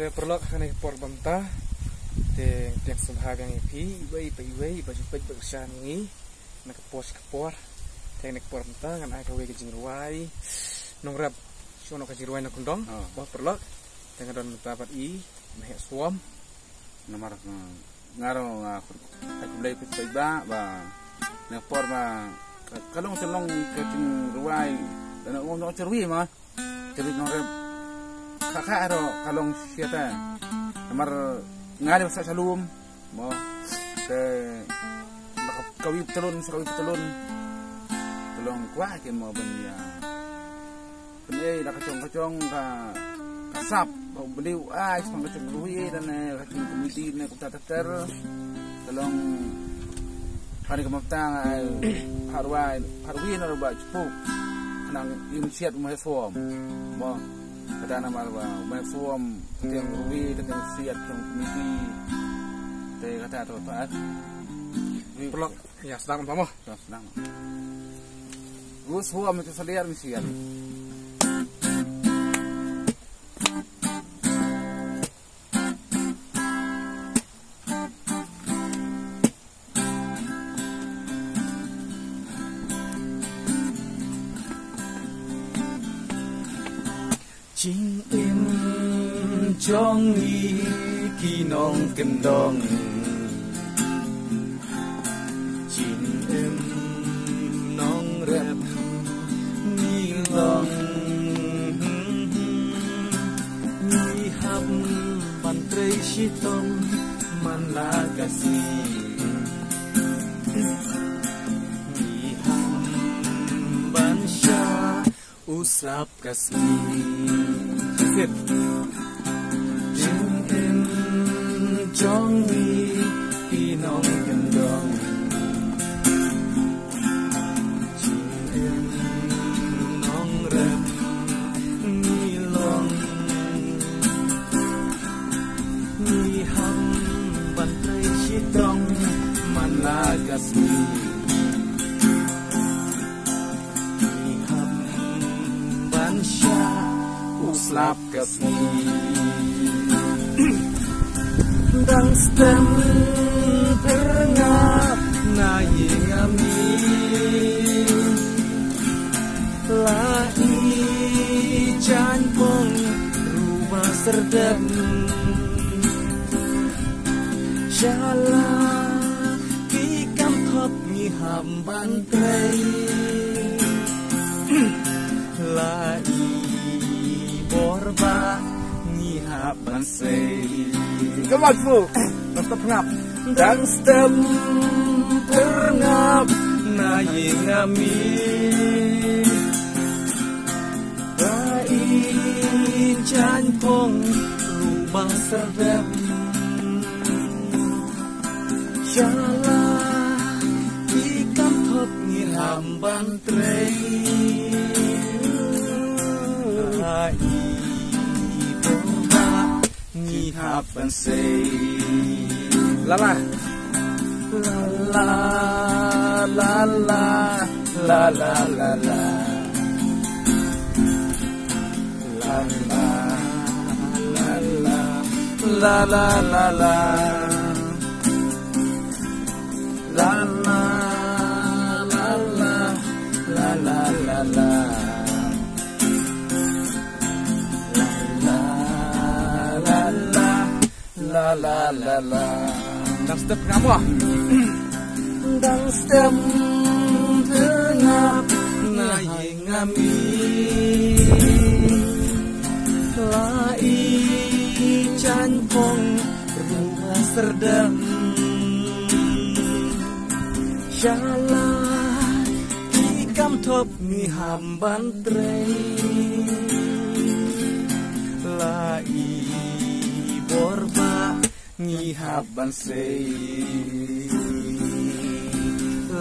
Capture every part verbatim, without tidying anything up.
Te paralok, ha kane ka por ba mynta te ngan pynsngewbha biang ïa phi iwei pa iwei ba ju peit ba kyrshan ïa ngi na ka por sha ka por. Te ha kane ka por ba mynta ngan ai kawei ka jingrwai nongrep, shu noh ka jingrwai nongkyndong. Oh. Ba paralok, te nga don mynta bad i Mehswam. Namar, uh, nga ruh nga ai khublei phi paidbah ba na ka por ba ka, ka long ka long ka jingrwai, da na ong nong jingrwai ma. Te bit nongrep kha kha ruh ka long sha te. Namar nga dei ba sah sha lum mo. Te ba ka, kawei patlun, sa kawei patlun. Te long kwah kin mo ban ïa pynei da ka jong ka jong ka, ka sap ba u Blei u ai shaphang ka jingrwai, da ne ka jong komiti ne kumta ter ter. Te long ha kane ka bynta nga ai pharwai, pharwai na ruh ba jpuk khnang ïa u mynsiem u Mehswam. Mo, kata namar ba u Mehswam ka jingrwai, ka jingsiat jong komiti. Te kata to pat. Paralok, ïa sdang mo. Ïa sdang. U Shuam te sa liar mynsiem. Jingim jong ngi ki nongkyndong, jingim nongrep ngi long. Ngi hap ban trei shitom man la ka sngi. Ngi hap ban shah u slap ka sngi. Sip. Jingim jong ngi ki nongkyndong, jingim nongrep ngi long. Ngi hap ban trei shitom man la ka sngi. Ngi hap ban shah u slap ka sngi. Dang step tyrngap na ïing ami, la i jaiñ phong ruh ba syrdep. Shala ki kam thop ngi hap ban trei. La i bor ba ngi hap ban sei. Come on, Fu. Dang step tyrngap. Dang step tyrngap na ïing ami, la i jaiñ phong ruh ba syrdep. Shala ki kam thop ngi hap ban trei. La i bor ba ngi hap ban sei. La la. La la, la la, la la, la la. La la, la la, la la, la. La la, la la, la la, la la. La la, la la, la la, la la. Dang step tyrngap mo. Dang step tyrngap na ïing ami, la i jaiñ phong ruh ba syrdep. Shala ki kam thop ngi hap ban trei. La i bor ba ngi hap ban sei.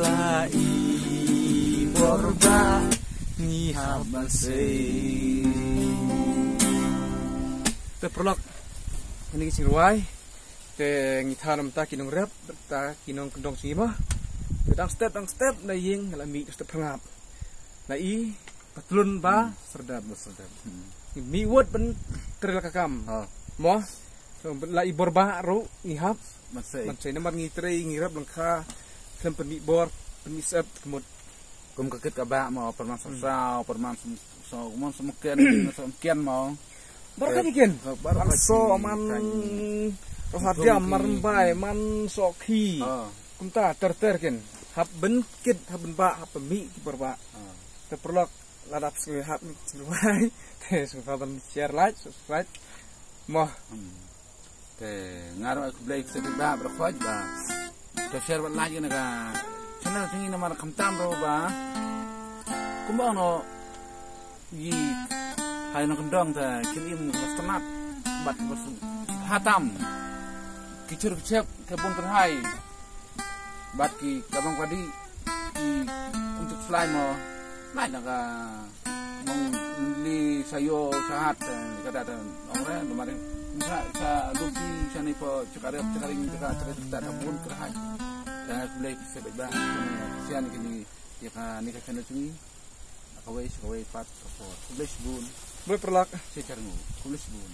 La i bor ba ngi hap ban sei. Te paralok, kane ka jingrwai te ngi thaw na bynta ki nongrep, bynta ki nongkyndong jong ngi mo. Te dang step, dang step na ïing la mih dang step tyrngap. La i patlun ba syrdep. Ba syrdep. Hmm. Mih wut ban trei la ka kam. Oh. Mo, la i bor ba ru ngi hap. Mansei. Mansei namar ngi trei ngi rap lang kha. Khlem pynmih bor, pynmih sep kmut. Kum ka kit ka ba mo, perman sam saw, perman sam saw, mon sam ken, sam ken mo. Bar ka ni ken. Bar ka so man rohadiam, mar mbai, man so khi. Kumta ter ter ken. Hap ben kit, hap ben ba, hap pynmih ki bor ba. Te perlok la dap sngewbha hap sngewbha. Te sngewbha ban share, like, subscribe. Mo. Te nga ruh ai khublei khublei ba ba khoi ba. Te share ba like na ka channel jong ngi namar khamtam ruh ba. Kumba no yi hai na kandong te kin im ka stanat bat ba su hatam. Ki chur ki chep ke bun kyrhai. Bat ki kabang kadi ki untuk slime mo. Lai na ka mong li sayo sahat ka da da ong re no mari. Sa sa lupi sa ni po chakare chakare ni ka chakare ta da bun kyrhai. Da khublei se ba. Sian kini ya ka ni ka channel jong ngi. Kawei kawei pat ka por. Khublei shibun. Bye perlak. Se char ngu. Khublei shibun.